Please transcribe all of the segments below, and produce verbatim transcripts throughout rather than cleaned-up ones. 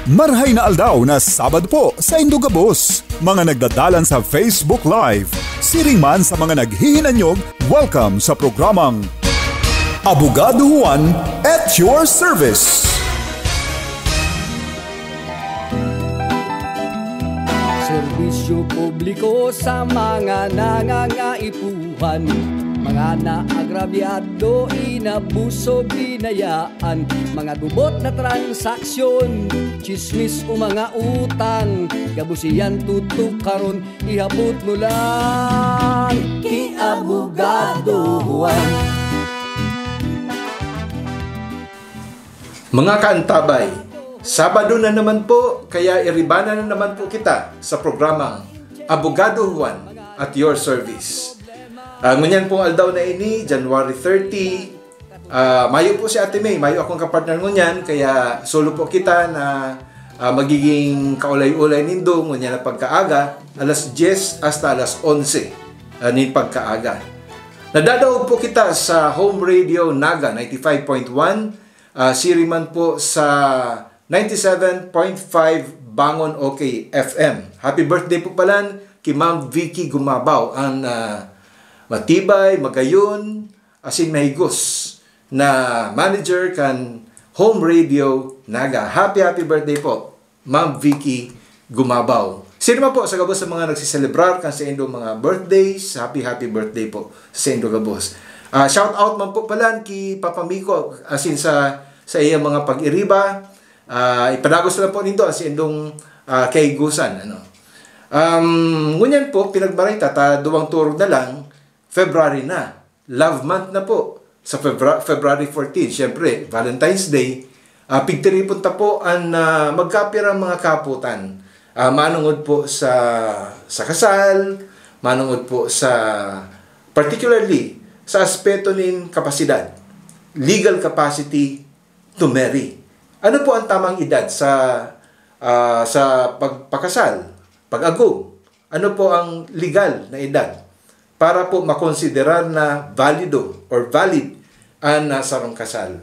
Marhay na aldaw na Sabado po sa indo gabos, mga nagdadalan sa Facebook Live. Siring man sa mga naghihinanyog, welcome sa programang Abogado Juan at your service. Serbisyo publiko sa mga nangangaipuhan, mga naagrabyado, inabuso, binayaan, mga gubot na transaksyon, chismis o mga utang, gabos iyan tutukaron, ihapot mo lang ki Abogado Juan. Mga kaantabay, Sabado na naman po, kaya iribana na naman po kita sa programang Abogado Juan at your service. Ah, ngunyan pong aldaw na ini, January thirty, ah, mayo po si Ate May, mayo akong kapartner ngunyan, kaya solo po kita na ah, magiging kaulay-ulay nindo ngunyan na pagkaaga, alas dyes hasta alas onse ah, nin pagkaaga. Nadadaog po kita sa Home Radio Naga ninety-five point one, ah, siri man po sa ninety-seven point five Bangon OK F M. Happy birthday po palan ki Ma'am Vicky Gumabaw, ang ah, matibay, magayon, asin mahigos na manager kan Home Radio Naga. Happy, happy birthday po, Ma'am Vicky Gumabaw. Sino man po sa gabos sa mga nagsiselebrar kan sa indong mga birthdays, happy, happy birthday po sa indo gabos. Ah, shout out man po palan ki Papa Miko, asin sa sa iyang mga pag-iriba. Ah, ipadagos na lang po nindo ang sa indong ah, kaigusan, ano. Um, ngunyan po, pinagmaray ta, ta duwang turog na lang, February na. Love month na po. Sa Febra- February fourteen, syempre, Valentine's Day. Ah, pigtiripon ta po an ah, magkapirang mga kaputan. Ah, manungod po sa sa kasal, manungod po sa particularly sa aspeto nin kapasidad, legal capacity to marry. Ano po ang tamang edad sa ah, sa pagpakasal, pag-agom? Ano po ang legal na edad para po makonsiderar na valido or valid an ah, sarong kasal?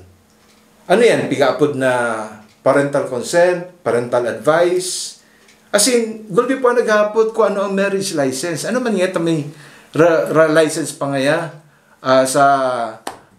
Ano yan? Pigaapod na parental consent, parental advice. As in, gulpi po ang naghahapot kung ano ang marriage license. Ano man nga may ra, ra license pa ngaya ah, sa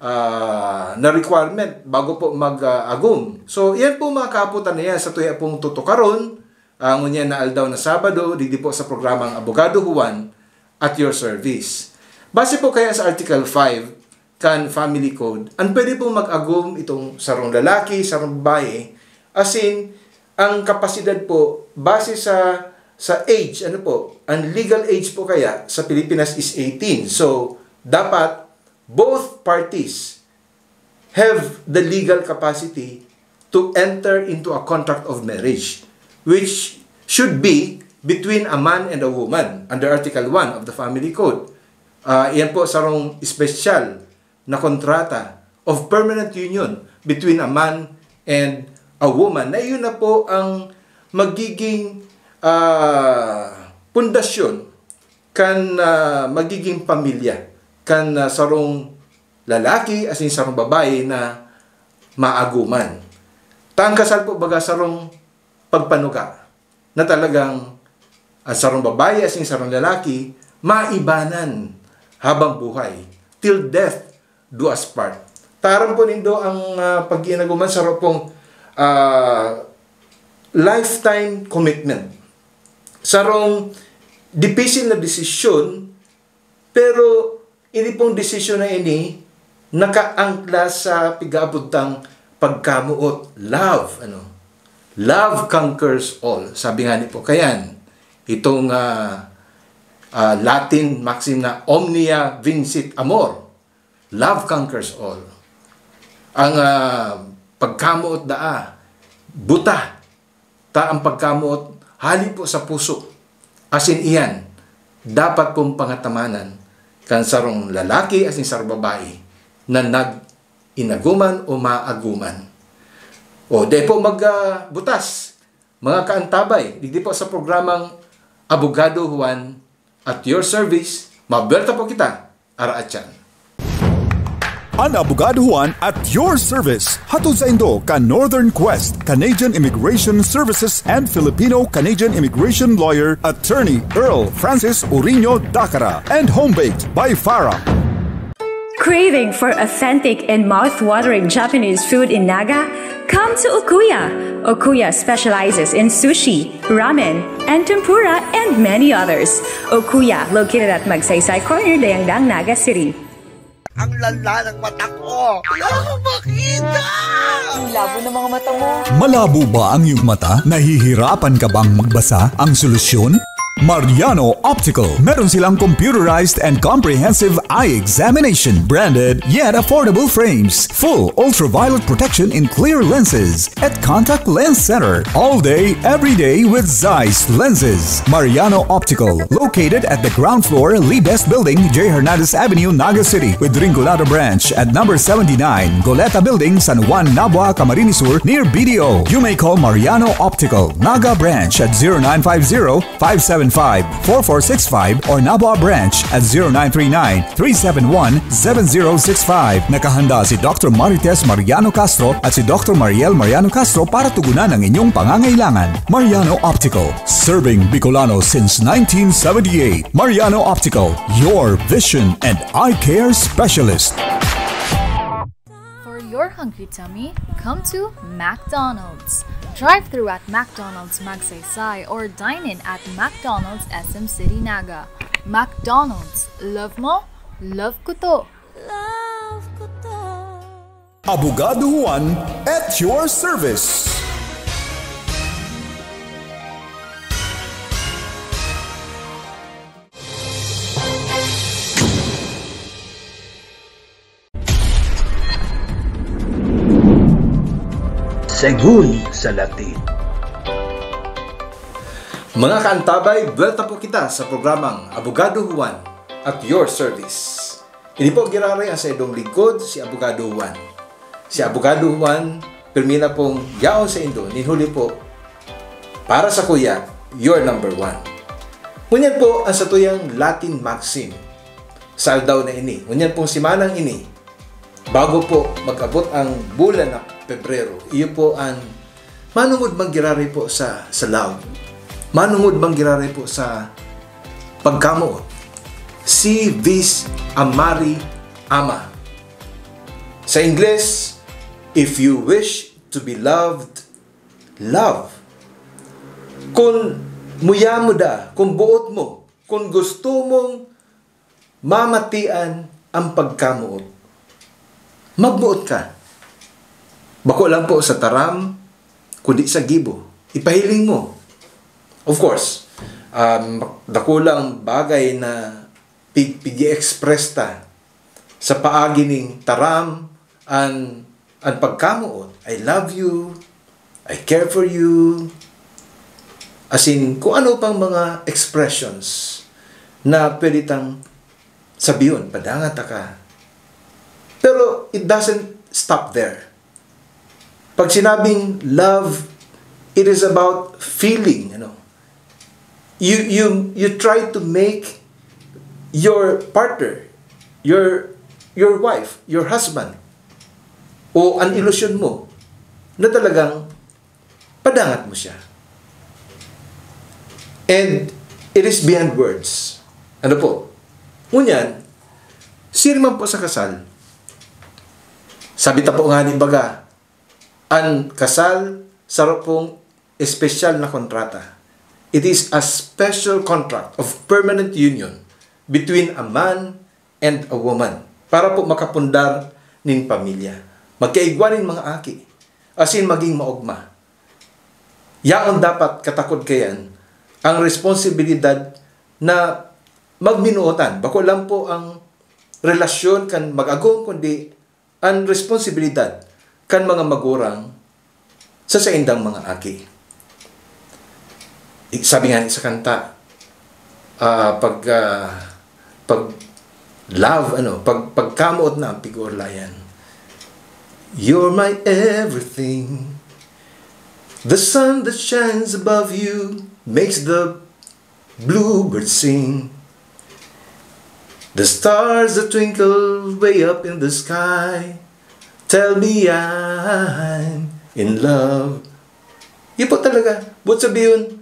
ah, na requirement bago po mag-agom. So, yan po mga kaputan na yan sa tuya pong tutukaron, ah, ngunyan na aldaw na Sabado, digdi po sa programang Abogado Juan at your service. Base po kaya sa Article five kan Family Code, an pwede pong mag-agom itong sarong lalaki, sarong babae, as in, ang kapasidad po, base sa sa age, ano po, ang legal age po kaya sa Pilipinas is eighteen. So, dapat both parties have the legal capacity to enter into a contract of marriage, which should be between a man and a woman under Article one of the Family Code. Ah, iyan po sarong espesyal na kontrata of permanent union between a man and a woman, na iyon na po ang magiging ah, pundasyon kan ah, magiging pamilya kan ah, sarong lalaki asin sarong babae na maaguman. Ta ang kasal po baga sarong pagpanuga na talagang ang sarong babae asin sarong lalaki maibanan habang buhay, till death do us part. Ta aram po nindo ang ah, pag-iinaguman saro pong ah, lifetime commitment. Sarong dipisil na desisyon, pero ini pong desisyon na ini nakaangkla sa pigaabot tang pagkamoot, love, ano. Love conquers all. Sabi nga ni po kayan, itong ah, ah, Latin maxim na omnia vincit amor. Love conquers all. Ang ah, pagkamoot daa, buta, ta ang pagkamoot hali po sa puso. Asin iyan, dapat pong pangatamanan kan sarong lalaki asin sarong babae na nag-inaguman o maaguman. O, di po magbutas, mga kaantabay, digdi po sa programang Abogado Juan at your service, mabuelta po kita, araatyan. An Abogado Juan at your service. Hatod saindo kan Northern Quest, Canadian Immigration Services and Filipino-Canadian Immigration Lawyer, Attorney Earl Francis Uriño Dacara, and home-baked by Farah. Craving for authentic and mouth-watering Japanese food in Naga? Come to Okuya. Okuya specializes in sushi, ramen, and tempura, and many others. Okuya, located at Magsaysay Corner, Dayangdang, Naga City. Ang lala ng mata ko. Wala akong makita! Ang labo ng mga mata mo. Malabo ba ang iyong mata? Nahihirapan ka bang magbasa? Ang solusyon? Mariano Optical. Meron silang computerized and comprehensive eye examination, branded yet affordable frames, full ultraviolet protection in clear lenses, at Contact Lens Center. All day, every day with Zeiss lenses. Mariano Optical, located at the ground floor, Libes Building, J Hernandez Avenue, Naga City, with Rinconada Branch at number seventy-nine, Goleta Building, San Juan, Nabua, Camarines Sur, near B D O. You may call Mariano Optical, Naga Branch at zero nine five zero, five seven five, four four six five or Nabua Branch at zero nine three nine, three seven one, seven zero six five. Nakahanda si Doctor Marites Mariano Castro at si Doctor Mariel Mariano Castro para tugunan ang inyong pangangailangan. Mariano Optical, serving Bicolano since nineteen seventy-eight. Mariano Optical, your vision and eye care specialist. For your hungry tummy, come to McDonald's. Drive through at McDonald's Magsaysay or dine in at McDonald's S M City Naga. McDonald's, love mo, love ko to. Abogado Juan at your service. Segun sa Latin. Mga kaantabay, buwelta po kita sa programang Abogado Juan at your service. Ini po giraray ang saindong lingkod, si Abogado Juan. Si Abogado Juan, pirmi na pong yaon saindo, nin huli po, para sa kuya, you're number one. Ngunyan po ang satuyang Latin maxim sa aldaw na ini. Ngunyan pong simanang ini, bago po mag-abot ang bulan na Pebrero, iyo po ang manungod man giraray po sa, sa love. Manungod man giraray po sa pagkamoot. Si vis amari ama. Sa Ingles, if you wish to be loved, love. Kun muya mo da, kun boot mo, kun gusto mong mamatian ang pagkamoot, magboot ka. Bako lang po sa taram, kundi sa gibo. Ipahiling mo. Of course, um, dakulang bagay na pig-, pig-i-express ta sa paagi ning taram, an, an pagkamoot, "I love you, I care for you." As in, kung ano pang mga expressions na pwede tang sabihon, "Padangat taka." Pero it doesn't stop there. Pag sinabing love, it is about feeling, ano. You, you, you try to make your partner, your, your wife, your husband, o an ilusyon mo na talagang padangat mo siya. And it is beyond words. Ano po? Ngunyan, siring man po sa kasal, sabi ta po nga ni baga, an kasal, saro pong espesyal na kontrata. It is a special contract of permanent union between a man and a woman para po makapundar nin pamilya, magkaigwa nin mga aki, asin maging maogma. Yaon dapat katakod kayan ang responsibilidad na magminuotan. Bako lang po ang relasyon kan mag-agom, kundi an responsibilidad kan mga magurang sa saindang mga aki. I-, sabi nga ni sa kanta, ah, pag, ah, pag love, ano, pag, pagkamoot na ang pig-oorlayan. "You're my everything. The sun that shines above you makes the bluebird sing." The stars that twinkle way up in the sky tell me I'm in love. Yun po talaga. Buot sabihon,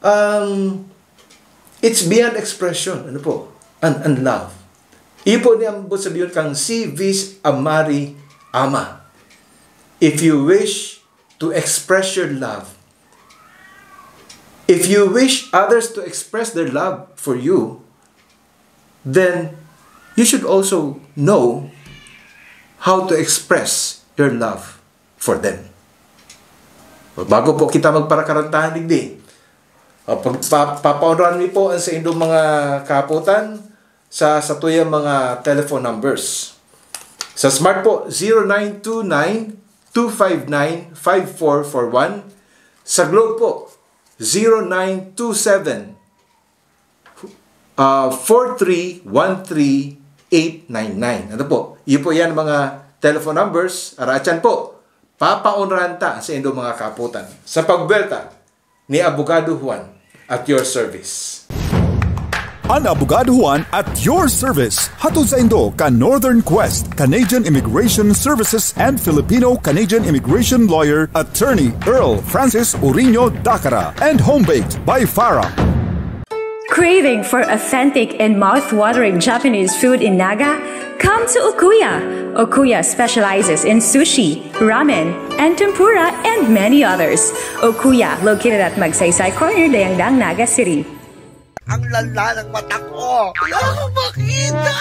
um, it's beyond expression. Ano po? An, an love. Iyo po ni ang buot sabihon kang si vis amari ama. If you wish to express your love, if you wish others to express their love for you, then you should also know how to express your love for them. Bago po kita magparakarantahan digdi, ah, pag, pa, papaunran mi po ang sa indong mga kahapotan sa satuyang mga telephone numbers. Sa Smart po, zero nine two nine, two five nine, five four four one. Sa Globe po, zero nine two seven, ah, four three one three eight nine nine. Ano po? Iyo po yan mga telephone numbers. Araachan po, papaunrahan ta sa indong mga kahapotan. Sa pagbuwelta ni Abogado Juan at your service. An Abogado Juan at your service. Hatod saindo kan Northern Quest, Canadian Immigration Services, and Filipino-Canadian Immigration Lawyer, Attorney Earl Francis Uriño Dacara, and Home Baked by Farah. Craving for authentic and mouth-watering Japanese food in Naga? Come to Okuya. Okuya specializes in sushi, ramen, and tempura, and many others. Okuya, located at Magsaysay Corner, Dayangdang, Naga City. Ang lala ng mata ko! Wala akong makita!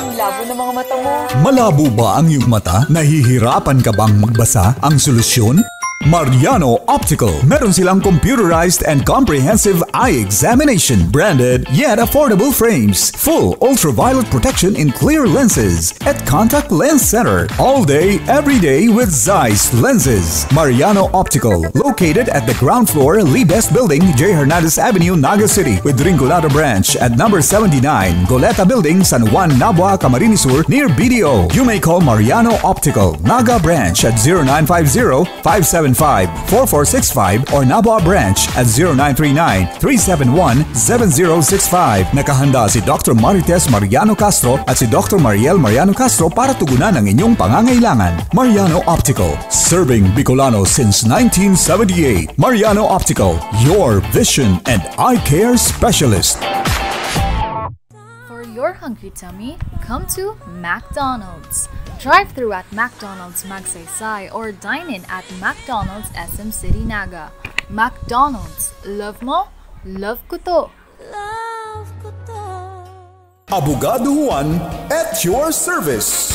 Ang labo ng mga mata mo. Malabo ba ang iyong mata? Nahihirapan ka bang magbasa? Ang solusyon? Mariano Optical. Meron silang computerized and comprehensive eye examination, branded yet affordable frames, full ultraviolet protection in clear lenses, at Contact Lens Center. All day, every day with Zeiss lenses. Mariano Optical, located at the ground floor, Libes Building, J Hernandez Avenue, Naga City, with Rinconada Branch at number seventy-nine, Goleta Building, San Juan, Nabua, Camarines Sur, near B D O. You may call Mariano Optical, Naga Branch at zero nine five zero, five seven five, four four six five or Nabua Branch at zero nine three nine, three seven one, seven zero six five. Nakahanda si Doctor Marites Mariano Castro at si Doctor Mariel Mariano Castro para tugunan ang inyong pangangailangan. Mariano Optical, serving Bicolano since nineteen seventy-eight. Mariano Optical, your vision and eye care specialist. For your hungry tummy, come to McDonald's. Drive through at McDonald's Magsaysay or dine in at McDonald's S M City Naga. McDonald's, love mo, love ko to. Abogado Juan at your service.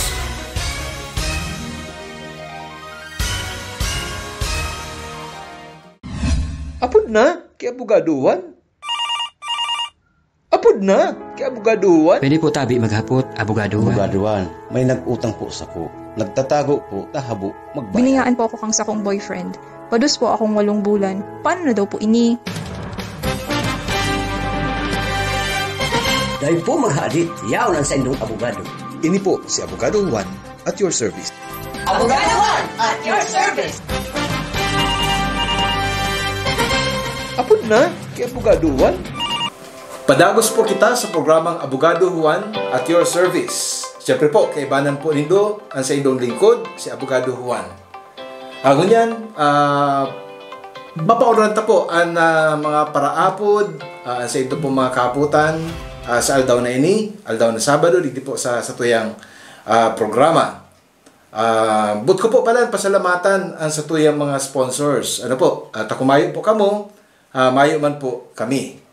Apod na, kay Abogado Juan. Apod na, kay Abogado Juan. Pwede po tabi maghapot, Abogado Juan. Abogado Juan, may nag-utang po sako. Nagtatago po, ta habo magbayad. Biniyaan po ako kang sakong boyfriend. Pados po akong walong bulan. Paano na daw po ini? Dai po maghadit, yaon ang saindong abogado. Ini po si Abogado Juan at your service. Abogado Juan at your service. Apod na, kay Abogado Juan. Padagos po kita sa programang Abogado Juan at your service. Siyempre po, kaibanan po nindo ang saindong lingkod, si Abogado Juan. Ah, ngunyan, ah, mapaoran ta po ang, ah, mga paraapod, ah, sa ito pong mga kaputan, ah, sa aldaw na ini, aldaw na Sabado, digdi po sa, sa tuyang, ah, programa. Ah, but ko po pala pasalamatan ang sa tuyang mga sponsors. Ano po, ah, ta kung mayo po kamo, ah, mayo man po kami.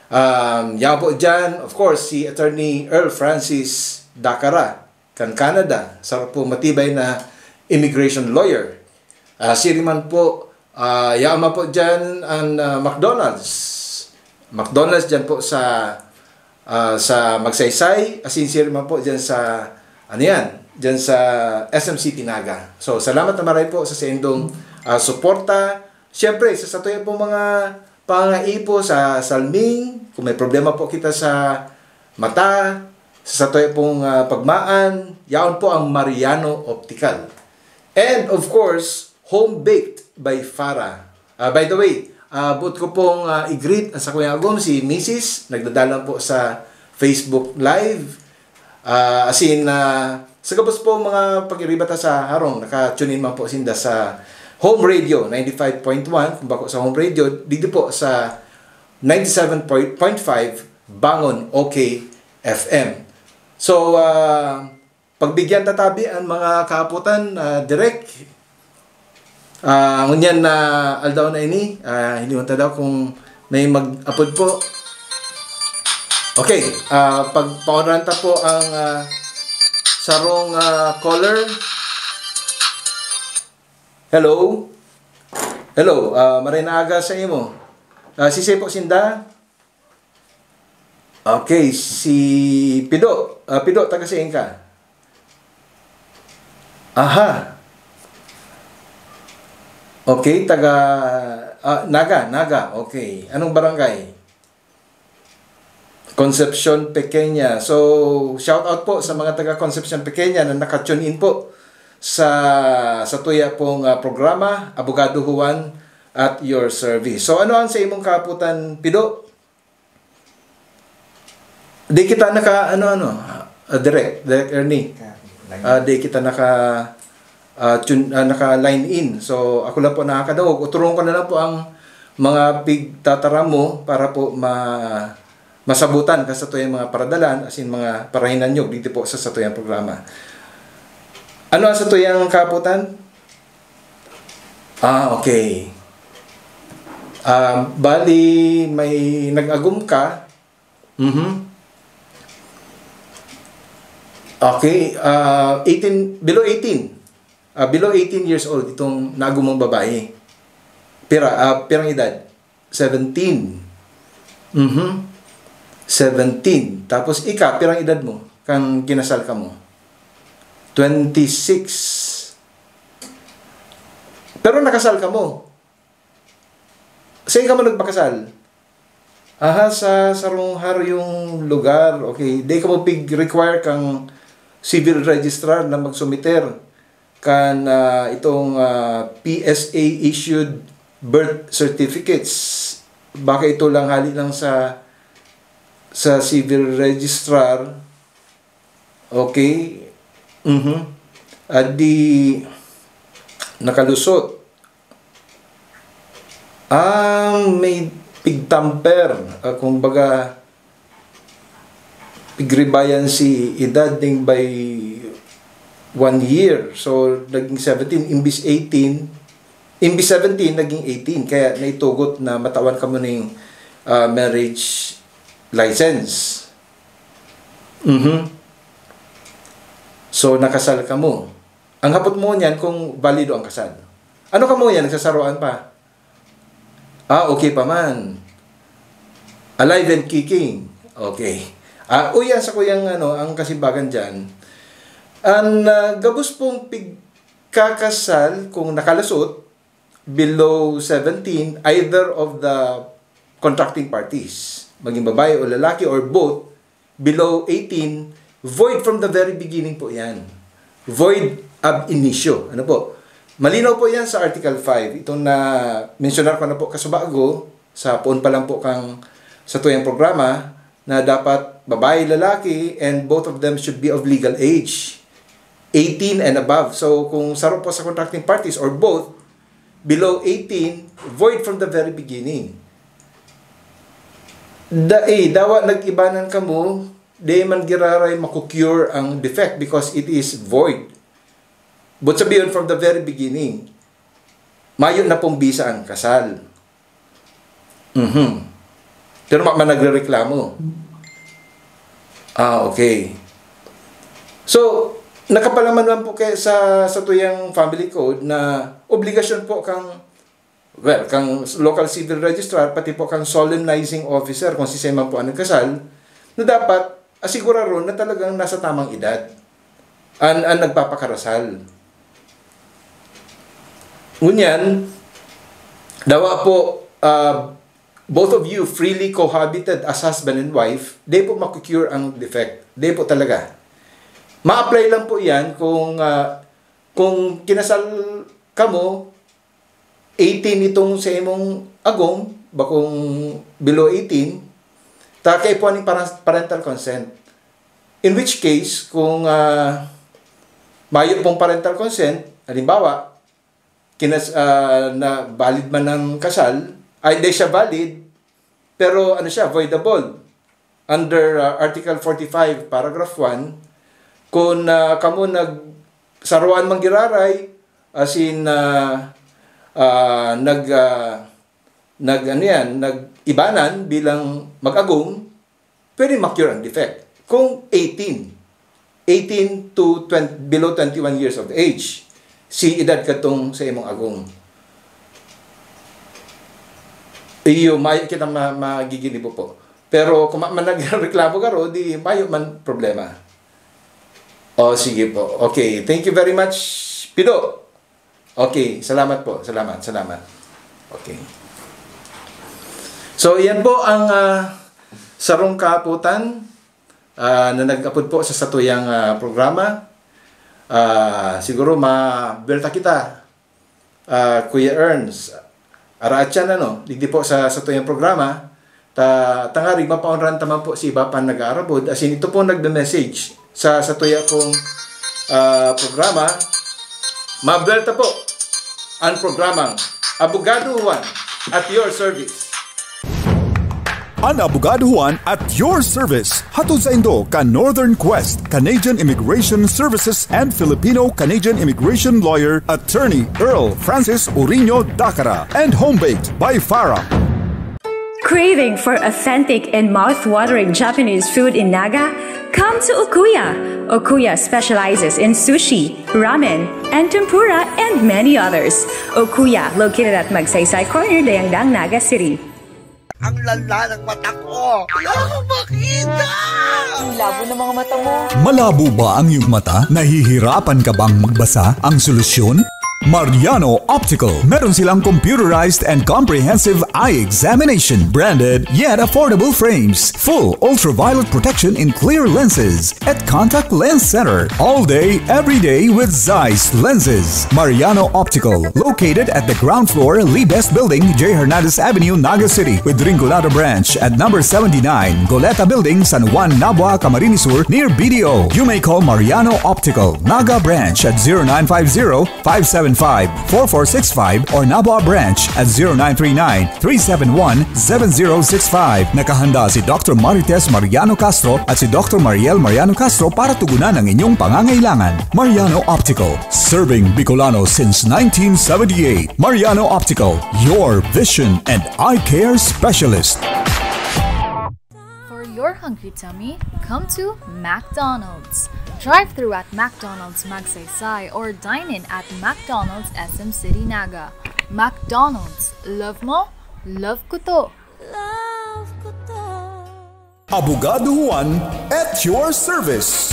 Um, yaon po dyan, of course, si Attorney Earl Francis Dacara kan Canada, sa po matibay na immigration lawyer. Ah, siring man po, ah, yaon man po dyan ang, ah, McDonald's. McDonald's dyan po sa, ah, sa Magsaysay, asin siring man po dyan sa, ano yan, dyan sa S M City Naga. So, salamat na maray po sa saindong, ah, suporta. Siyempre, sa satuya pong mga pangangaipo sa salming, kung may problema po kita sa mata, sa satuya pong, ah, pagmaan, yaon po ang Mariano Optical. And of course, Home Baked by Farah. Ah, by the way, ah, buot ko pong, ah, i-greet ang sakuyang agom, si Misis, nagdadalan po sa Facebook Live. Ah, asin, ah, sa gabos po mga pag-iriba ta sa harong, naka-tune in man po sinda sa Home Radio ninety-five point one, kung bako sa Home Radio, digdi po sa ninety-seven point five Bangon OK F M. So, ah, pagbigyan ta tabi an mga kaapotan, ah, Direk. Ah, ngunyan na aldaw na ini, ah, hiniwanta daw kung may mag-apod po. Okay, ah, pagpaoran ta po ang, ah, sarong, ah, caller. Hello? Hello, ah, maray na aga sa imo. Ah, sisay po sinda? Okay, si Pido. Ah, Pido, taga saan ka? Aha. Okay, taga, ah, Naga, Naga. Okay. Anong barangay? Concepcion Pequeña. So, shout out po sa mga taga Concepcion Pequeña na naka-tune in po sa, sa tuya pong, ah, programa, Abogado Juan at your service. So, ano ang sa imong kaapotan, Pido? Di kita naka, ano, ano, ah, Direk, Direk Ernie. Ah, di kita naka, ah, tune, ah, naka-line in. So, ako lang po nakakadangog. Uturon ko na lang po ang mga pigtataram mo para po ma-, masabutan ka sa tuyang mga paradalan, asin mga parahinanyog dito po sa satuyang programa. Ano ang satuyang kaapotan? Ah, okay. Ah, bali, may nag-agom ka. Mhm. Okay, ah, eighteen, below eighteen. Ah, below eighteen years old itong nagumong babae. Pira, ah, pirang edad? Seventeen. Mhm. Seventeen. Tapos ika, pirang edad mo kan kinasal ka mo? Twenty-six. Pero nakasal ka mo. Saan ka mo nagpakasal? Aha, sa sarong harong lugar. Okay, di ka mo pig-require kang civil registrar na magsumiter kan, ah, itong, ah, P S A issued birth certificates. Baka ito lang hali lang sa, sa civil registrar. Okay. Mhm. Adi nakalusot. Ah, may pigtamper. Ah, kumbaga, pigribayan si edad ning by one year. So, naging seventeen, imbis eighteen, imbis seventeen, naging eighteen. Kaya naitugot na matawan kamo ning, ah, marriage license. Mhm. So, nakasal kamo. Ang hapot mo niyan kung balido ang kasal. Ano kamo yan? Nagsasaroan pa? Ah, okay pa man. Alive and kicking. Okay. Ah, uy, ang sa kuyang, ano, ang kasimbagan dyan. Ang, ah, gabos pong pigkakasal, kung nakalusot, below seventeen, either of the contracting parties, maging babae o lalaki or both, below eighteen, void from the very beginning po yan. Void ab initio. Ano po? Malinaw po yan sa Article five. Itong na-mensionar ko na po kasubago, sa poon pa lang po kang sa tuyang programa, na dapat babae, lalaki, and both of them should be of legal age. Eighteen and above. So, kung saro po sa contracting parties or both, below eighteen, void from the very beginning. Da, eh, dawa nag-ibanan kamo, di man giraray maku-cure ang defect because it is void. But sabihin, from the very beginning, mayo na pong bisa ang kasal. Mhm. Pero ma-, ma-, nagrereklamo. Ah, okay. So, nakapalaman man po kay sa, sa tuyang family code na obligasyon po kang, well, kang local civil registrar, pati po kang solemnizing officer, kung sisay man po ang nagkasal, na dapat asiguradon na talagang nasa tamang edad an, an nagpapakarasal. Ngunyan, dawa po, ah, both of you freely cohabited as husband and wife, di po maku-cure ang defect. Di po talaga. Ma-apply lang po yan kung, ah, kung kinasal kamo, eighteen itong sa imong agom, bakong below eighteen, ta kaipuhan nin parang parental consent. In which case, kung, ah, mayo pong parental consent, halimbawa, kinas-, ah, na valid man ang kasal, ay, hindi siya valid, pero ano siya, voidable. Under, ah, Article forty-five, Paragraph one, kung, ah, kamo nag-, saruan man giraray, as in, ah, ah, nag-, ah, nag-, ano yan, nag-ibanan bilang mag-agom, pwede ma-cure ang defect. Kung eighteen, eighteen to twenty, below twenty-one years of age, si edad katong sa imong agom. Iyo, mayo kita ma-, magiginibo po. Pero kung ma-, man nagreklamo garo, di mayo man problema. O, sige po. Okay, thank you very much, Pido. Okay, salamat po. Salamat, salamat. Okay. So, yan po ang, ah, sarong kaaputan, ah, na nag-apod po sa satuyang, ah, programa. Ah, siguro mabelta kita, ah, Kuya Ernst. Araat yan, ano, digdi po sa satuyang programa. Ta-, tangarig mapaunran ta man po si iba pang nag-aarabod. As in, ito pong nagme-message sa, sa tuya pong, ah, programa. Mabelta po ang programang Abogado Juan at your service. An Abogado Juan at your service. Hatod saindo kan Northern Quest, Canadian Immigration Services and Filipino-Canadian Immigration Lawyer, Attorney Earl Francis Uriño Dacara, and home baked by Farah. Craving for authentic and mouth-watering Japanese food in Naga? Come to Okuya. Okuya specializes in sushi, ramen, and tempura, and many others. Okuya, located at Magsaysay Corner, Dayangdang, Naga City. Ang lala ng mata ko! Ayoko makita! Ang labo ng mga mata mo. Malabo ba ang iyong mata? Nahihirapan ka bang magbasa? Ang solusyon? Mariano Optical. Meron silang computerized and comprehensive eye examination, branded yet affordable frames, full ultraviolet protection in clear lenses, at Contact Lens Center. All day, every day with Zeiss lenses. Mariano Optical, located at the ground floor, Lee Best Building, J Hernandez Avenue, Naga City, with Rinconada Branch at number seventy-nine, Goleta Building, San Juan, Nabua, Camarines Sur, near B D O. You may call Mariano Optical, Naga Branch at zero nine five zero, five seven five, four four six five or Nabua Branch at zero nine three nine, three seven one, seven zero six five. Nakahanda si Doctor Marites Mariano Castro at si Doctor Mariel Mariano Castro para tugunan ang inyong pangangailangan. Mariano Optical, serving Bicolano since nineteen seventy-eight. Mariano Optical, your vision and eye care specialist. For your hungry tummy, come to McDonald's. Drive through at McDonald's Magsaysay or dine in at McDonald's S M City Naga. McDonald's, love mo, love ko to. Love ko to. Abogado Juan at your service.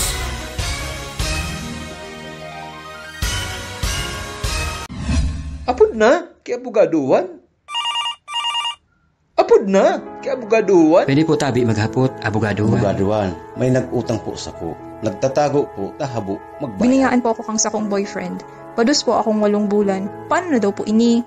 Apod na ki Abogado Juan? Apod na ki Abogado Juan? Pwede po tabi maghapot, Abogado Juan. Abogado Juan, may nag-utang po sako. Nagtatago po, ta habo magbayad. Biniyaan po ako kang sakong boyfriend. Pados po akong walong bulan. Paano na daw po ini?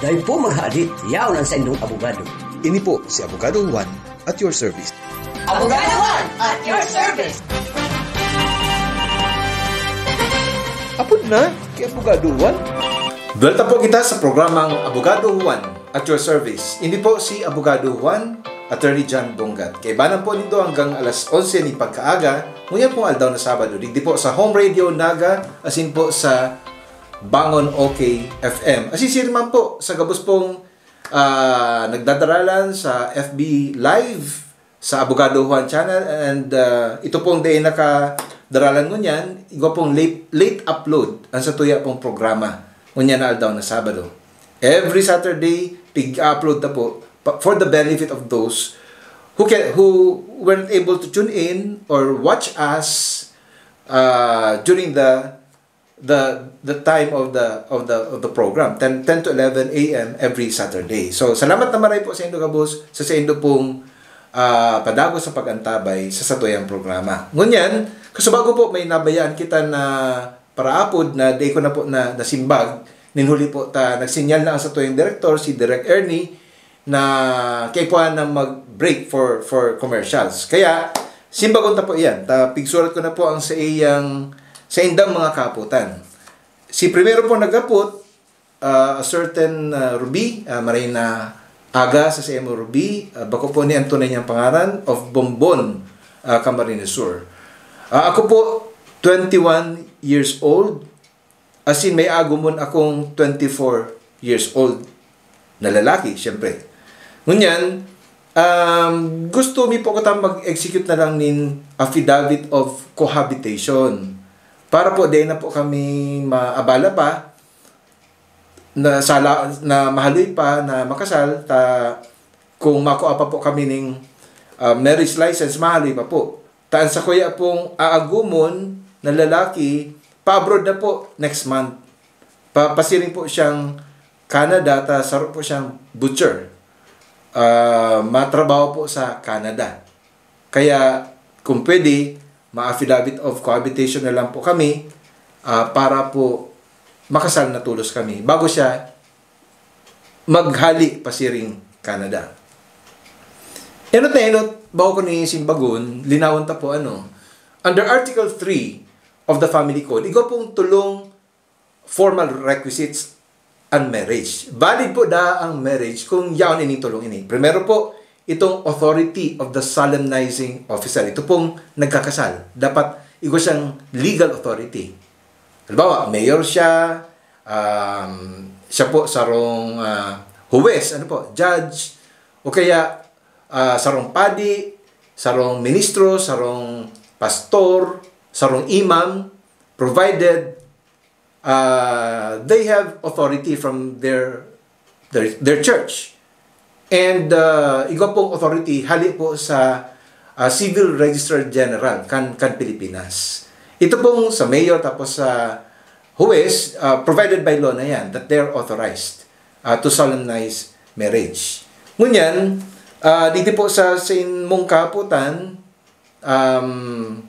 Dai po maghadit, yaon ang saindong abogado. Ini po si Abogado Juan at your service. Abogado Juan at your service. Apod na ki Abogado Juan? Duwelta po kita sa programang Abogado Juan at your service. Ini po si Abogado Juan, Attorney John Bongat. Kaibanan po nindo hanggang alas onse nin pagkaaga, ngunyan pong aldaw na Sabado, digdi po sa Home Radio Naga, asin po sa Bangon OK F M. Asin siring man po sa gabos pong, ah, nagdadaralan sa F B Live, sa Abogado Juan Channel, and, ah, ito pong dai nakadaralan ngunyan, igwa pong late, late upload ang satuya pong programa ngunyan na aldaw na Sabado. Every Saturday, pig-upload na po pa-, for the benefit of those who can, who weren't able to tune in or watch us, ah, during the the the time of the of the of the program, ten, ten to eleven a m every Saturday. So, salamat na maray po sa indo gabos, sa, sa indo pong, ah, padagos sa pag-antabay sa satuyang programa. Ngunyan, kasubago po, may nabayaan kita na paraapod na di ko na po na, nasimbag. Nin huli po ta nagsinyal na ang satuyang direktor, si Direk Ernie, na kaipuhan na mag-break for for commercials. Kaya, simbagon ta po iyan. Ta, pigsurat ko na po ang sa iyang, sa indang mga kaputan. Si primero po naghapot, ah, a certain, ah, Ruby, ah, maray na aga sa C M O Ruby, ah, bako po ni ang tunay niyang pangaran, of Bombon, ah, Camarines Sur. Ah, ako po, twenty-one years old, as in, may agumon akong twenty-four years old na lalaki, siyempre. Ngunyan, um, gusto mi po kutang mag-execute na lang nin affidavit of cohabitation. Para po, di na po kami maabala pa, na sala, na mahaloy pa na makasal, ta kung makua pa po kami ning, ah, marriage license, mahaloy pa po. Ta an sakuya pong aagumon na lalaki, pa-abroad na po next month. Pa, pasiring po siyang Canada, ta saro po siyang butcher. Ah, matrabaho po sa Canada. Kaya, kung pwede, ma-affidavit of cohabitation na lang po kami, ah, para po makasal na tolos kami bago siya maghali pasiring Canada. Enot na enot, bako ko ni simbagon, linawon ta po, ano, under Article three of the Family Code, igwa pong tolong formal requisites an marriage. Valid po daa ang marriage kung yaon ining tolong ini. Primero po, itong authority of the solemnizing officer. Ito pong nagkakasal. Dapat igwa siyang legal authority. Halimbawa, mayor siya, um, siya po sarong, ah, huwes, ano po, judge, o kaya, ah, sarong padi, sarong ministro, sarong pastor, sarong imam, provided, ah, they have authority from their, their, their church. And, ah, igwa pong authority hali po sa, ah, Civil Registrar General kan, kan Pilipinas. Ito pong sa mayor tapos sa huwes, ah, provided by law na yan, that they're authorized, ah, to solemnize marriage. Ngunyan, ah, dito po sa, sa inmong kahapotan, um,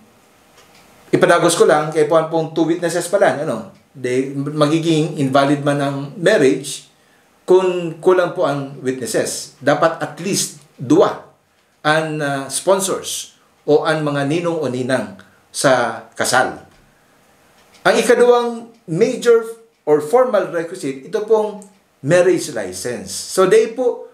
ipadagos ko lang, kaipuhan pong two witnesses pala, ano? They, magiging invalid man ang marriage kung kulang po ang witnesses. Dapat at least dua an, ah, sponsors o an mga ninong o ninang sa kasal. Ang ikaduwang major or formal requisite, ito pong marriage license. So, dai po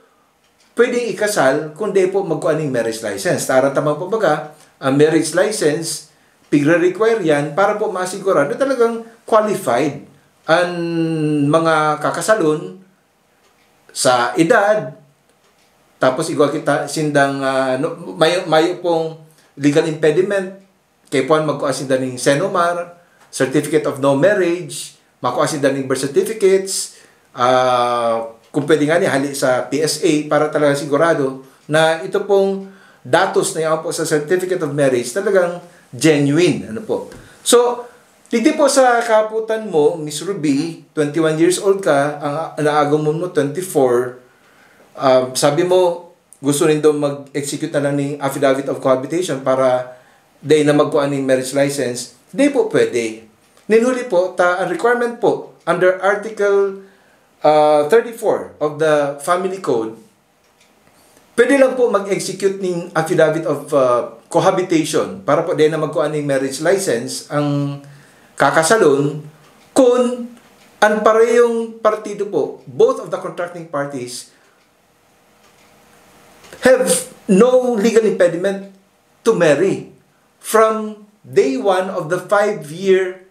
pwedeng ikasal kung dai po magkua ning marriage license. Taran ta man po baga, ang marriage license, pigre-require yan para po masigurado talagang qualified an mga kakasalon sa edad, tapos igwa kita sindang, ah, no, mayo, mayo pong legal impediment, kaipuhan magkua sinda ning CENOMAR, Certificate of No Marriage, makua sinda ning birth certificates, ah, kung pwede nga ni, hali sa P S A para talaga sigurado na ito pong datos na yaon po sa Certificate of Marriage talagang genuine. Ano po? So, digdi po sa kahapotan mo, Miss Ruby, twenty-one years old ka, ang naagumon mo, twenty-four, ah, sabi mo, gusto nindo mag-execute na lang ning affidavit of cohabitation para dai na magkua ning marriage license, di po pwede. Nin huli po, ta, ang requirement po, under Article, ah, thirty-four of the Family Code, pwede lang po mag-execute ning affidavit of, ah, cohabitation para po dai na magkua ning marriage license ang kakasalon kung ang parehong partido po, both of the contracting parties, have no legal impediment to marry from day one of the five-year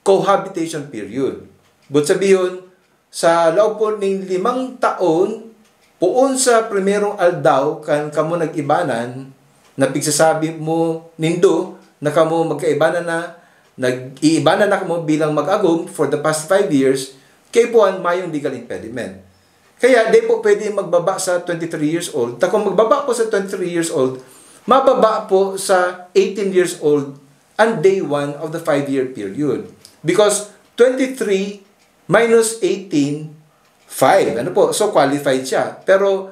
cohabitation period. But sabihon, sa laog po ning limang taon, poon sa primerong aldaw kan kamo nag-ibanan, na pigsasabi mo nindo na kamo magkaibanan na, nag-iibanan na kamo bilang mag-agom for the past five years, kaipuhan mayong legal impediment. Kaya di po pwede magbaba sa twenty-three years old. Ta kung magbaba po sa twenty-three years old, mababa po sa eighteen years old ang day one of the five-year period. Because twenty-three minus eighteen, five. Ano po? So, qualified siya. Pero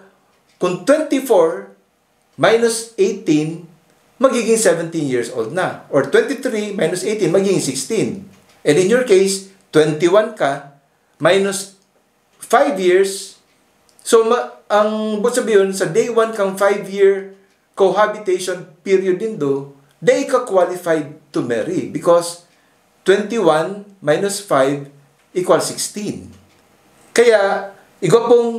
kung twenty-four minus eighteen, magiging seventeen years old na. Or twenty-three minus eighteen, magiging sixteen. And in your case, twenty-one ka, minus five years, So, ma- ang buot sabihin, sa day one kang five-year cohabitation period nindo, dai ka qualified to marry because twenty-one minus five equals sixteen. Kaya, igwa pong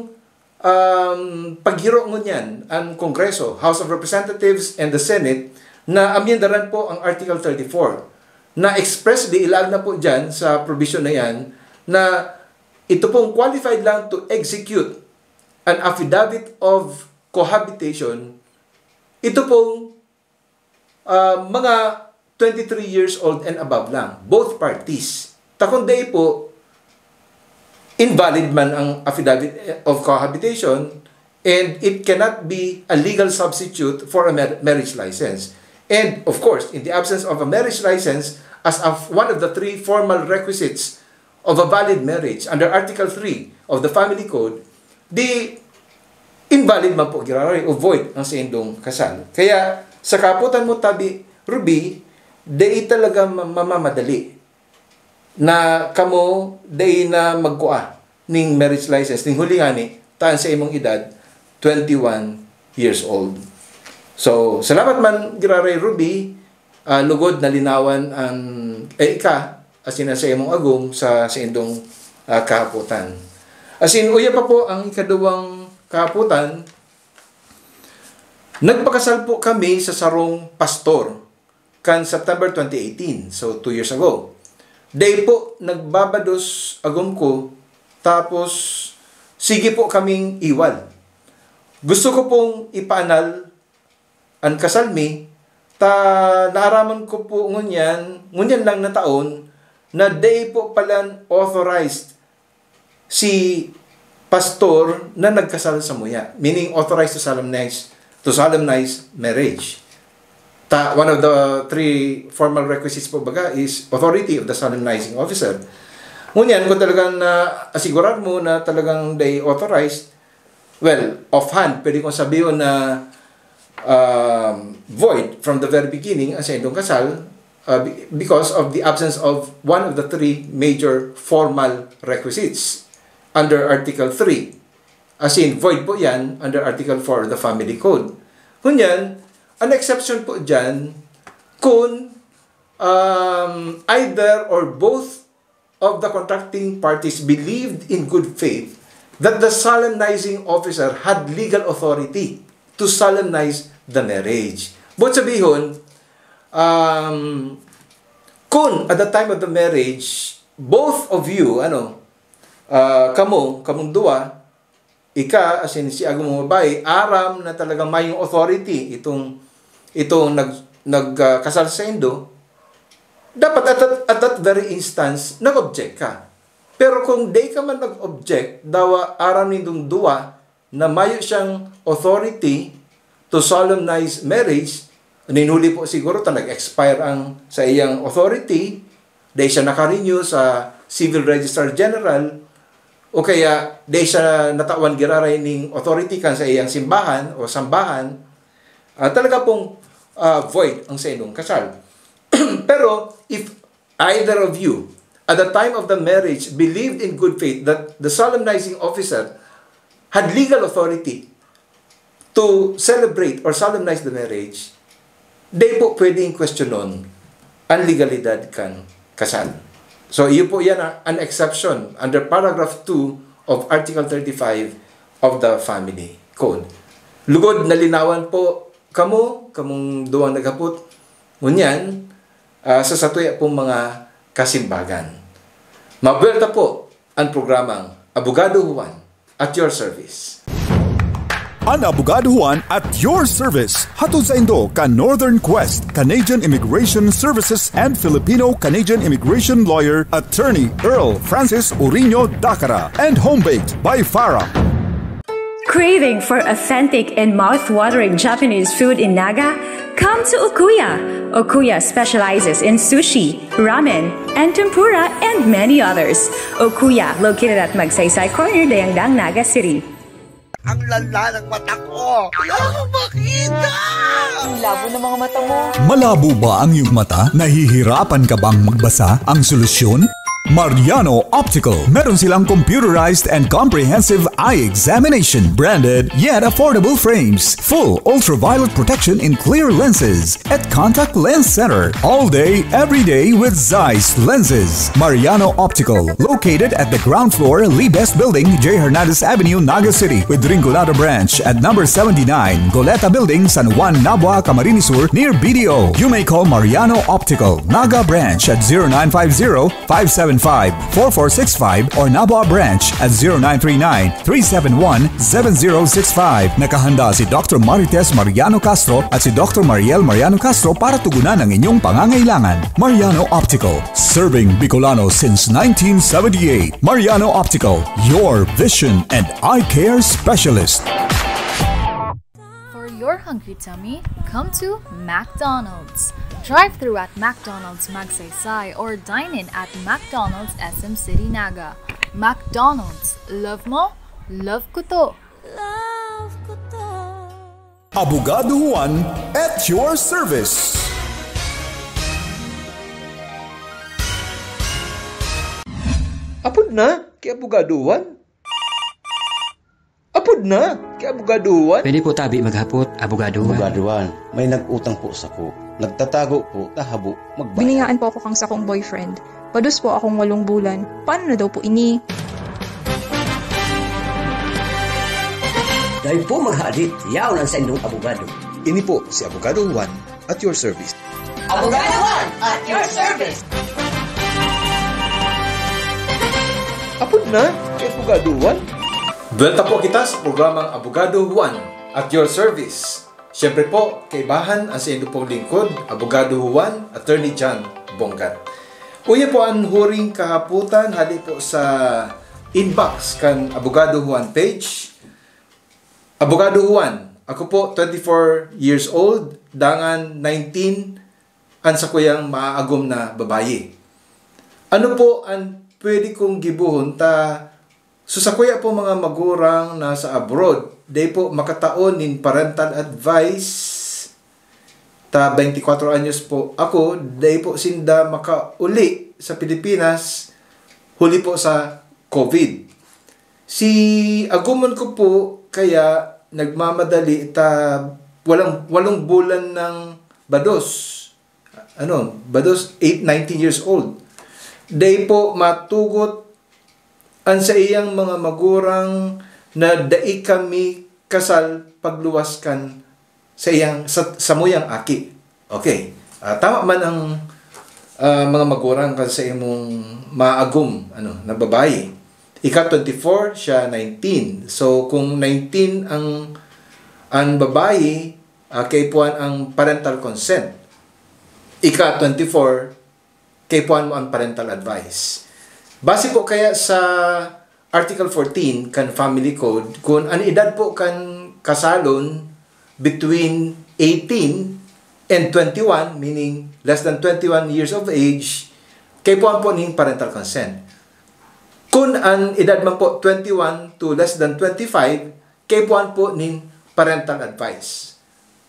um, paghiro ngunyan ang Kongreso, House of Representatives and the Senate, na amyendaran po ang Article thirty-four, na expressly ilaag na po dyan sa provision na yan na ito pong qualified lang to execute an affidavit of cohabitation, ito pong ah, mga twenty-three years old and above lang, both parties. Ta kun dai po, invalid man ang affidavit of cohabitation and it cannot be a legal substitute for a mar- marriage license. And of course, in the absence of a marriage license, as of one of the three formal requisites of a valid marriage under Article three of the Family Code, di invalid man po giraray o void ang saindong kasal. Kaya sa kahapotan mo tabi, Ruby, dai talaga ma- mamamadali na kamo dai na magkua ning marriage license, ning huli ngani, ta an sa imong edad, twenty-one years old. So, salamat man, giraray Ruby, ah, lugod na linawan ang, eh, ika, asin ang sa imong agom sa saindong, ah, kahapotan. Asin, uya pa po ang ikaduwang kahapotan, nagpakasal po kami sa sarong pastor kan September twenty eighteen, so two years ago. Dai po nagbabados agom ko, tapos sige po kaming iwal. Gusto ko pong ipaanal an kasal mi, ta naaraman ko po ngunyan, ngunyan lang na taon, na dai po palan authorized si pastor na nagkasal samuya, meaning authorized to solemnize to solemnize marriage. Ta, one of the three formal requisites po baga is authority of the solemnizing officer. Ngunyan, kung talagang na-asigurar mo na talagang they authorized, well, offhand, pwede kong sabihin na um, void from the very beginning ang saindong kasal, uh, be- because of the absence of one of the three major formal requisites under Article three. As in, void po yan under Article four of the Family Code. Ngunyan, an exception po dyan, kung um, either or both of the contracting parties believed in good faith that the solemnizing officer had legal authority to solemnize the marriage. But sabihon, um, kung at the time of the marriage, both of you, ano, uh, kamo, kamong duwa, ika, asin si agom mong babae, aram na talagang mayong authority itong, itong nag, nag, ah, kasal saindo, dapat at that, at that very instance, nag-object ka. Pero kung di ka man nag-object, dawa aram nindong duwa na mayo siyang authority to solemnize marriage, ninhuli po siguro ta nag-expire ang sa iyang authority, dahil siya nakarenew sa Civil Registrar General, o kaya dahil siya natawan giraray ning authority kan sa iyang simbahan o sambahan, ah, talaga pong, ah, void ang saindong kasal. Pero if either of you, at the time of the marriage, believed in good faith that the solemnizing officer had legal authority to celebrate or solemnize the marriage, di po pwedeng kwestiyonon ang legalidad kan kasal. So, iyo po yan, ah, an exception under paragraph two of Article thirty-five of the Family Code. Lugod na linawan po kamo, kamong duwang naghapot, ngunyan, ah, sa satuya pong mga kasimbagan. Mabuelta po ang programang Abogado Juan at your service. An Abogado Juan at your service. Hatod saindo kan Northern Quest, Canadian Immigration Services and Filipino-Canadian Immigration Lawyer, Attorney Earl Francis Uriño Dacara, and Home Baked by Farah. Craving for authentic and mouth-watering Japanese food in Naga? Come to Okuya. Okuya specializes in sushi, ramen, and tempura, and many others. Okuya, located at Magsaysay Corner, Dayangdang, Naga City. Ang lala ng mata ko. Wala akong makita! Ang labo ng mga mata mo. Malabo ba ang iyong mata? Nahihirapan ka bang magbasa? Ang solusyon? Mariano Optical. Meron silang computerized and comprehensive eye examination, branded yet affordable frames, full ultraviolet protection in clear lenses, at contact lens center all day, every day with Zeiss lenses. Mariano Optical, located at the ground floor, Libes Building, J Hernandez Avenue, Naga City, with Rinconada Branch at number seventy-nine, Goleta Building, San Juan, Nabua, Camarines Sur, near B D O. You may call Mariano Optical, Naga Branch at zero nine five zero, five seven five, four four six five or Nabua Branch at zero nine three nine, three seven one, seven zero six five. Nakahanda si Doctor Marites Mariano Castro at si Doctor Mariel Mariano Castro para tugunan ang inyong pangangailangan. Mariano Optical, serving Bicolano since nineteen seventy-eight. Mariano Optical, your vision and eye care specialist. For your hungry tummy, come to McDonald's. Drive through at McDonald's Magsaysay or dine in at McDonald's S M City Naga. McDonald's, love mo, love ko to! Abogado Juan at your service. Apod na, ki Abogado Juan? Apod na, ki Abogado Juan? Pwede po tabi maghapot, Abogado Juan. Abogado Juan, may nag-utang po sako. Nagtatago po, ta habo magbayad. Biniyaan po ako kang sakong boyfriend. Pados po akong walong bulan. Paano na daw po ini? Dai po maghadit, yaon ang saindong abogado. Ini po si Abogado Juan at your service. Abogado Juan at your service. Apod na, ki Abogado Juan? Buwelta po kita sa programang Abogado Juan at your service. Siyempre po, kaibahan ang saindo pong lingkod, Abogado Juan, Attorney John Bongat. Uya po an huring kahapotan hali po sa inbox kan Abogado Juan page. Abogado Juan, ako po twenty-four years old, dangan nineteen an sakuyang maaagom na babayi. Ano po an pwede kong gibohon ta so sakuya po mga magurang nasa abroad, dai po makatao nin parental advice? Ta twenty-four anyos po ako, dai po sinda makauli sa Pilipinas huli po sa COVID. Si agumon ko po kaya nagmamadali ta walang walong bulan nang bados. Ano, bados eight, nineteen years old. Dai po matugot an saiyang mga magurang na dai kami kasal pagluwas kan saiyang sa, samuyang aki. Okay. Ah, tama man ang ah, mga magurang kan sa imong maagom ano na babayi. Ika twenty-four, siya nineteen. So kung nineteen ang ang babayi, ah, kaipuhan ang parental consent. Ika twenty-four, kaipuhan mo ang parental advice. Base po kaya sa Article fourteen kan Family Code, kun an edad po kan kasalon between eighteen and twenty-one, meaning less than twenty-one years of age, kaipuhan po nin parental consent. Kun an edad man po twenty-one to less than twenty-five, kaipuhan po nin parental advice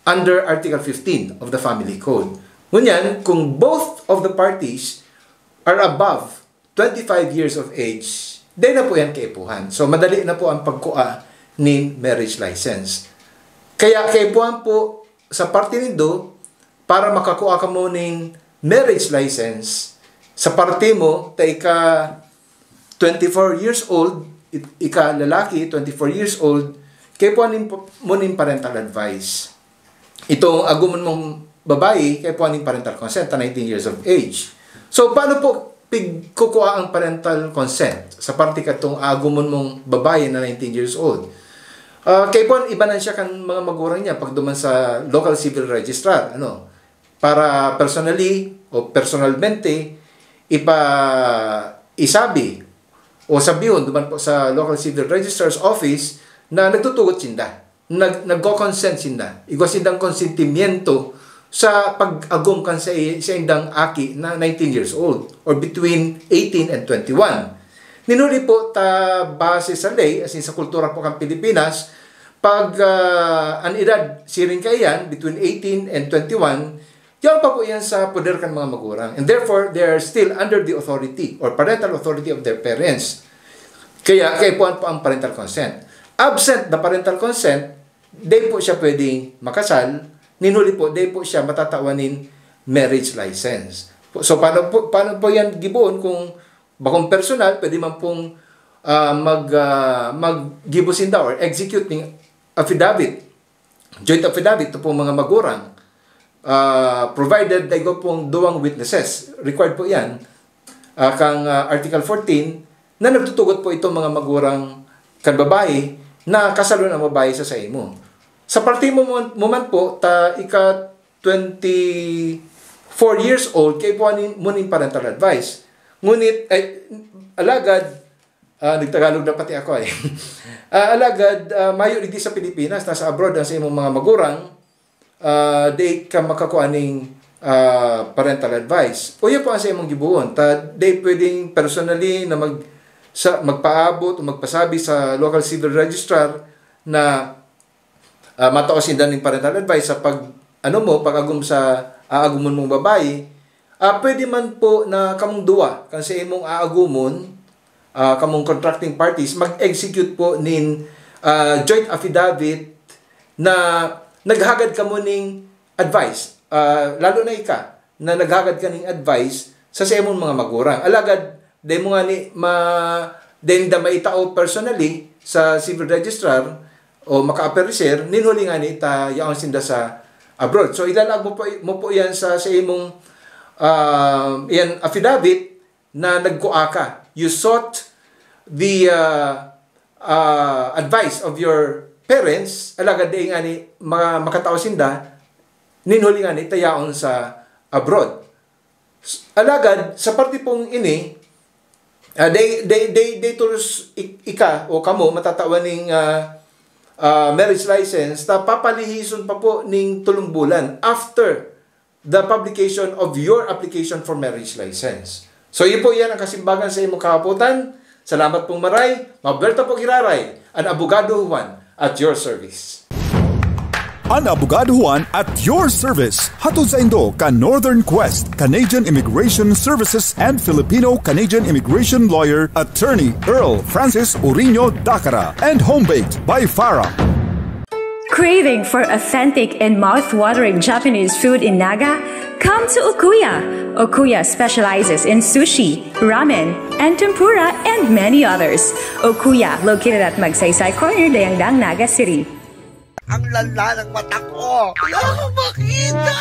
under Article fifteen of the Family Code. Ngunyan, kung both of the parties are above twenty-five years of age, dai na po yan kaipuhan. So, madali na po ang pagkua nin marriage license. Kaya kaipuhan po sa parte nindo, para makakua kamo nin marriage license, sa parte mo, ta ika twenty-four years old, ik- ika lalaki, twenty-four years old, kaipuhan nin, mo nin parental advice. Itong agumon mong babayi, kaipuhan nin parental consent, ta nineteen years of age. So, paano po pigkukua ang parental consent sa parte katong agumon mong babayi na nineteen years old? Ah, kaipuhan ibanan siya kan mga magurang niya pagduman sa local civil registrar, ano, para personally o personalmente ipa-, isabi o sabihon duman po sa local civil registrar's office na nagtutugot sinda, nag-, nagko-consent sinda, igwa sindang konsentimiento sa pag-agom kan sa, sa indang aki na nineteen years old or between eighteen and twenty-one. Nin huli po ta base sa ley, asin sa kultura po kan Pilipinas, pag, ah, an edad siring kaiyan, between eighteen and twenty-one, Yaon pa po yan sa poder kan mga magurang. And therefore, they are still under the authority or parental authority of their parents. Kaya kaipuhan po ang parental consent. Absent the parental consent, di po siya pwedeng makasal, ninhuli po, di po siya matatawan nin marriage license. So, paano po, paano po yan giboon kung bakong personal, pwede man pong, ah, mag, ah, maggibo sinda or execute ning affidavit, joint affidavit, to pong mga magurang, ah, provided daigo pong duwang witnesses. Required po yan, ah, kang, ah, Article fourteen, na nagtutugot po itong mga magurang kan babae na kasalon ang babae sa saimo. Sa parte mo man, mo man po, ta ika twenty-four years old, kaipuhan mo nin parental advice. Ngunit, ay, alagad, ah, nagtagalog na pati ako eh. Ah, alagad, ah, mayo digdi sa Pilipinas, nasa abroad ang sa imong mga magurang, ah, di ka makakuha ning, ah, parental advice. O yun po ang sa imong giboon. Ta, di pwedeng personally na mag-, sa, magpaabot o magpasabi sa local civil registrar na, ah, matao sinda ning parental advice sa pag, ano mo, pag-agom sa aagumon mong babae. Ah, pwede man po na kamong duwa kan sa imong aagumon, ah, kamong contracting parties, mag-execute po nin, ah, joint affidavit na naghagad kamo ning advice. Ah, lalo na ika, na naghagad ka ning advice sa, sa imong mga magurang. Alagad, dai mo ngani ma-, dai ninda maitao personally sa civil registrar o maka-appear sir, ninhuli ngani ta yaon sinda sa abroad. So, ilalaag mo po, mo po yan sa, sa imong, ah, yan affidavit na nagkua ka. You sought the, ah, ah, advice of your parents, alagad dai ngani ma-, makatao sinda, ninhuli ngani ta yaon sa abroad. Alagad, sa parte pong ini, ah, dai, dai, dai, dai tolos ik-, ika o kamo matatawan ning, ah, ah, marriage license, ta papalihison pa po ning tolong bulan after the publication of your application for marriage license. So, iyo po yan ang kasimbagan sa imo kahapotan. Salamat pong maray. Mabuelta po giraray. An Abogado Juan at your service. An Abogado Juan at your service. Hatod saindo kan Northern Quest, Canadian Immigration Services and Filipino-Canadian Immigration Lawyer, Attorney Earl Francis Urino Dacara, and home baked by Farah. Craving for authentic and mouth-watering Japanese food in Naga? Come to Okuya. Okuya specializes in sushi, ramen, and tempura, and many others. Okuya, located at Magsaysay Corner, Dayangdang, Naga City. Ang lala ng mata ko. Wala akong makita!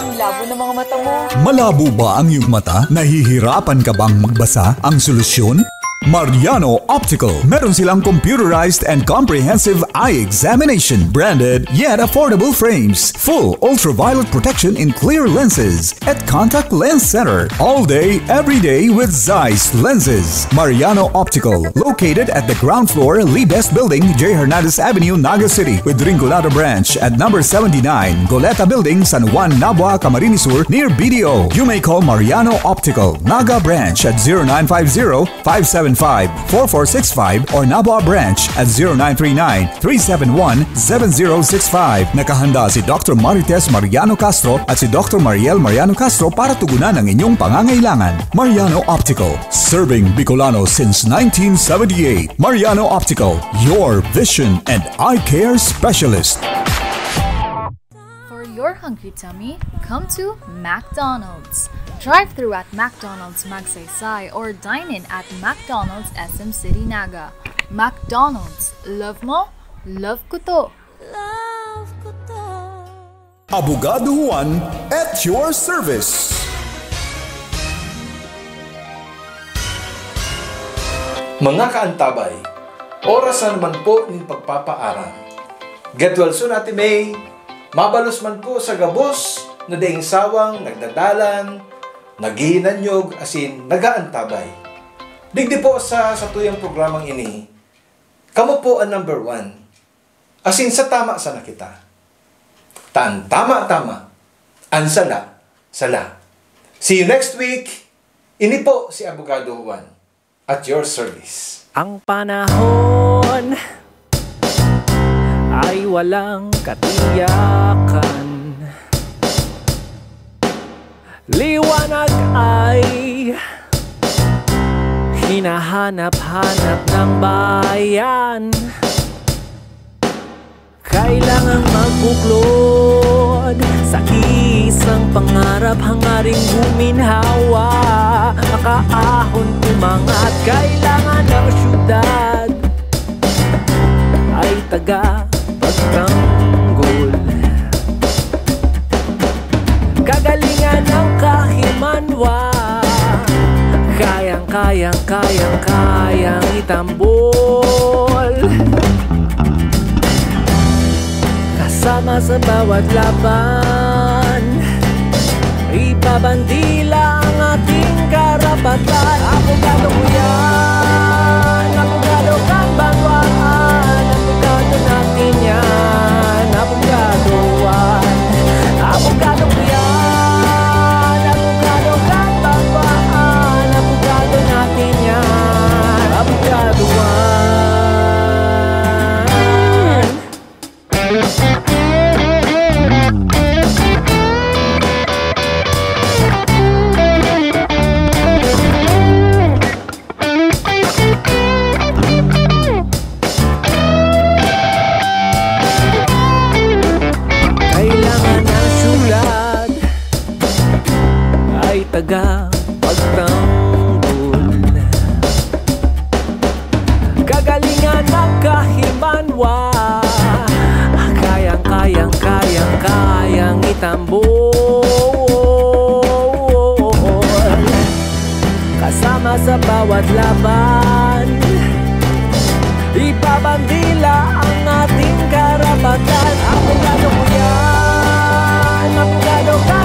Ang labo ng mga mata mo. Malabo ba ang iyong mata? Nahihirapan ka bang magbasa? Ang solusyon? Mariano Optical. Meron silang computerized and comprehensive eye examination, branded yet affordable frames, full ultraviolet protection in clear lenses, at Contact Lens Center. All day, every day with Zeiss Lenses. Mariano Optical, located at the ground floor, Libes Building, J Hernandez Avenue, Naga City, with Rinconada Branch at number seventy-nine, Goleta Building, San Juan, Nabua, Camarines Sur, near B D O. You may call Mariano Optical, Naga Branch at zero nine five zero, five seven five, four four six five or Nabua Branch at zero nine three nine, three seven one, seven zero six five. Nakahanda si Doctor Marites Mariano Castro at si Doctor Mariel Mariano Castro para tugunan ang inyong pangangailangan. Mariano Optical, serving Bicolano since nineteen seventy-eight. Mariano Optical, your vision and eye care specialist. For your hungry tummy, come to McDonald's. Drive through at McDonald's Magsaysay or dine in at McDonald's S M City Naga. McDonald's, love mo, love ko to. Love ko to. Abogado Juan at your service. Mga kaantabay, oras na naman po nin pagpapaaram. Get well soon, Ate May. Mabalos man po sa gabos na daing sawang nagdadalan, naghihinanyog, asin nagaantabay. Digdi po sa satuyang programang ini, kamo po an number one. Asin sa tama sana kita. Ta an tama, tama. An sala, sala. See you next week. Ini po si Abogado Juan. At your service. Ang panahon ay walang katiyakan. Liwanag ay hinahanap-hanap ng bayan. Kailangang magbuklod sa kiisang pangarap, hangaring guminhawa, makaahon, umangat. Kailangan ng syudad ay taga pagtanggol. Kagalingan ng kahimanwa, kayang, kayang, kayang, kayang itambol. Kasama sa bawat laban, ipabandila ang ating karapatan. Abogado ko yan, abogado kang banwaan, abogado natin yan, abogado yan. Abogado ko yan, abogado kang banwaan, abogado natin yan, abogado yan. Kailangan ng syudad ay taga pagtanggol. Kagalingan ng kahimanwa, kayang, kayang, kayang, kayang itambol. Kasama sa bawat laban, ipabandila ang ating karapatan. Abogado ko yan, abogado ka